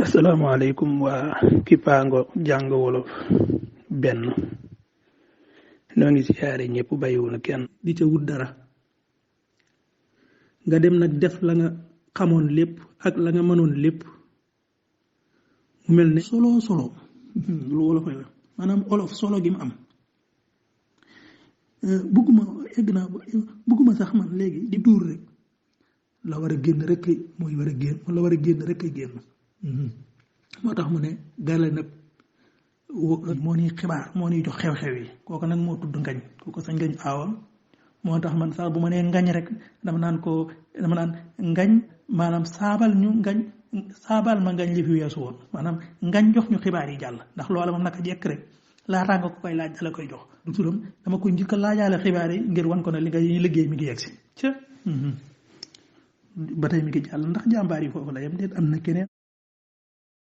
asalaamaaleykum waa Kippaango jàng wolof benn noo ngi siyaare ñëpp bàyyiwuna kenn di ca wut dara nga dem nag def la nga xamoon lépp ak la nga mënoon lépp mu mel ne solo lu wolof la maanaam olof solo gi mu am bugguma sax man léegi di duur rek la war a génn rek mooy war a génn la war a génn rek ay génn moo tax mu ne gàlle nag moo ni xibaar moo ni jox xew-xew yi kooku nag moo tudd ngañ kooku sañ ngañ aawam moo tax man sax bu ma nee ngañ rek dama naan ngañ maanaam saabal ma ngañ li fi weesu woon maanaam ngañ jox ñu xibaar yi jàll ndax loola moom naka jekk rek laataa nga ko koy laaj dala koy jox du turam dama koy njëkk a laajaale xibaar yi ngir wan ko ne li nga liggéey mi ngi yegg si ba tey mi ngi jàll ndax jàmbaar yi foofu la yem déet am na keneen